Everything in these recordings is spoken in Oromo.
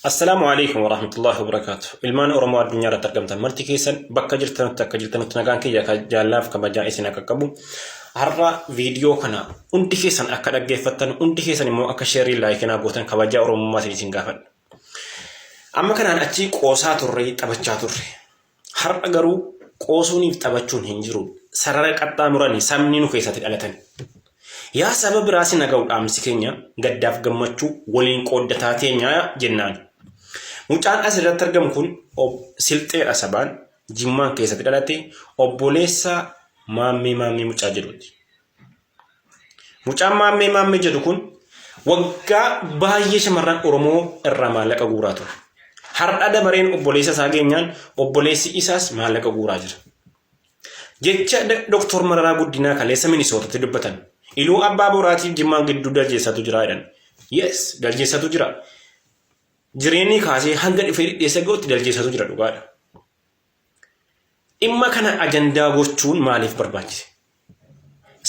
Assalaamu alaikum warahmatullahi wabarakaatu. Ilmaan Oromoo addunyaa irratti argamtan marti keessan bakka jirtanutti akka jirtanutti nagaan kiyya ka jaallaaf kabajaa isin akka qabu. Har'a viidiyoo kana hundi keessan akka dhaggeeffattan, hundi keessan immoo akka sheerii laayikinaa gootan kabajaa Oromummaatiin isin gaafadha. Amma kanaan achi qoosaa turre, taphachaa turre. Har'a garuu qoosuuniif taphachuun hin jiru. Sarara qaxxaamurani sabni nu keessatti dhalatan. Yaa saba biraa sin haga'u, dhaamsi keenya gaddaaf gammachuu waliin qooddataa teenya jennaan. Mucaan asirratti argamu kun Silxeedha, sabaan Jimmaan keessatti dhalate, obboleessa Maammee Maammee mucaa jedhuti. Mucaan Maammee Maammee jedhu kun waggaa baay'ee shamarran Oromoo irraa maallaqa guuraa ture. Har'a dabareen obboleessa isaa geenyaan obboleessi isaas maallaqa guuraa jira. Jecha Dr. Mararaa Guddinaa kaleessa Minisootatti dubbatan. Iluu Abbaa Boraatiif Jimmaan gidduu daljeessatu jira jedhan. Yes, daljeessatu jira. Jireenyi kaasee hanga dhufee dhidheessa ga'utti daljeessatu jira, dhugaadha. Dhimma kana ajandaa gochuun maaliif barbaachise?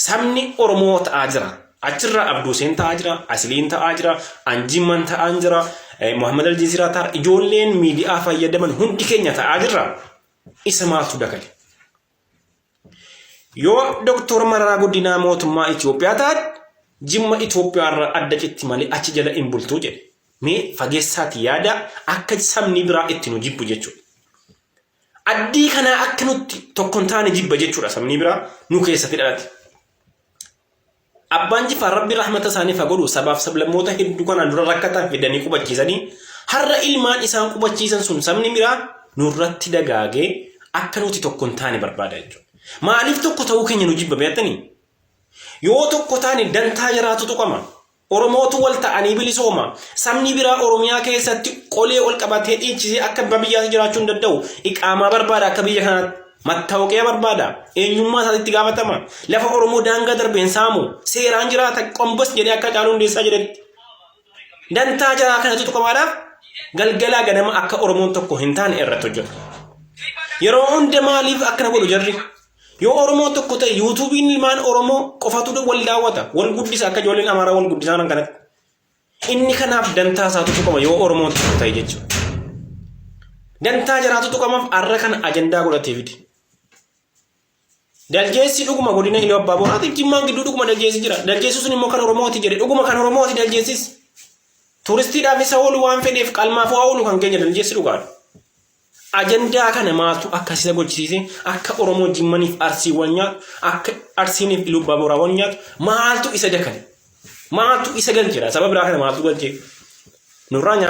Sabni Oromoo ta'aa jira. Achirraa Abduuseen ta'aa jira, Asiliin ta'aa jira, Anjimman ta'aa jira, Muhammad Aljeesiraa ta'aa, ijoolleen miidiyaa fayyadaman hundi keenya ta'aa jirra. Isa maaltu dakale? Yoo Doktor Mararaa Guddinaa mootummaa Itoophiyaa ta'an, Jimma Itoophiyaa irraa adda citti malee achi jala hin bultuu jedhe. Mee fageessaati yaada, akka sabni biraa itti nu jibbu jechuudha. Addii kanaa akka nutti tokko hin taane jibba jechuudha, sabni biraa nu keessatti dhalate. Abbaan Jifaar, Rabbi rahmata isaaniif haa godhu, sabaaf sablammoota hedduu kanaan dura rakkatan fidanii qubachiisanii, har'a ilmaan isaan qubachiisan sun sabni biraa nurratti dagaagee akka nuti tokko hin taane barbaada jechuudha. Maaliif tokko ta'uu keenya nu jibba beektanii? Yoo tokko taane dantaa jaraatu tuqama. Oromootu wal ta'anii bilisooma. Sabni biraa Oromiyaa keessatti qolee ol qabatee dhiichisee akka abbaa biyyaatti jiraachuu hin danda'u. Iqaamaa barbaada akka biyya kanaatti. Mattaawqee barbaada. Eenyummaa isaatti gaafatama. Lafa Oromoo daangaa darbeen saamu. Seeraan jiraata, qombos jedhee akka Caaluu Hundeessaa jedhetti. Dantaa jaraa kanatu tuqamaadhaaf galgalaa ganama akka Oromoon tokko hin taane irratti hojjetu. Yeroo hunda maaliif akkana godhu jarri? Yoo Oromoo tokko ta'e, yuutuubiin ilmaan Oromoo qofatu wal daawwata, wal guddisa, akka ijoolleen Amaaraa wal guddisaa kanatti. Inni kanaaf dantaa isaatu tuqama yoo Oromoon tokko ta'e jechuudha. Dantaa jaraatu tuqamaaf har'a kana ajandaa godhatee fide. Daljeessi dhuguma godina Iluu Abbaa Booraatiif Jimmaan gidduu dhuguma daljeessi jira. Daljeessi sun immoo kan Oromooti jedhe, dhuguma kan Oromooti daljeessis. Turistiidhaaf isa oolu, waan fedheef qalmaaf waa oolu kan keenya daljeessi dhugaadha. Ajandaa kana maaltu akkas isa gochisiise? Akka Oromoo Jimmaniif Arsii wal nyaatu, akka Arsiiniif Iluu Abbaa Booraa wal nyaatu maaltu isa dakale? Maaltu isa galchedha? Saba biraa kana maaltu galchee? Nurraa nyaata.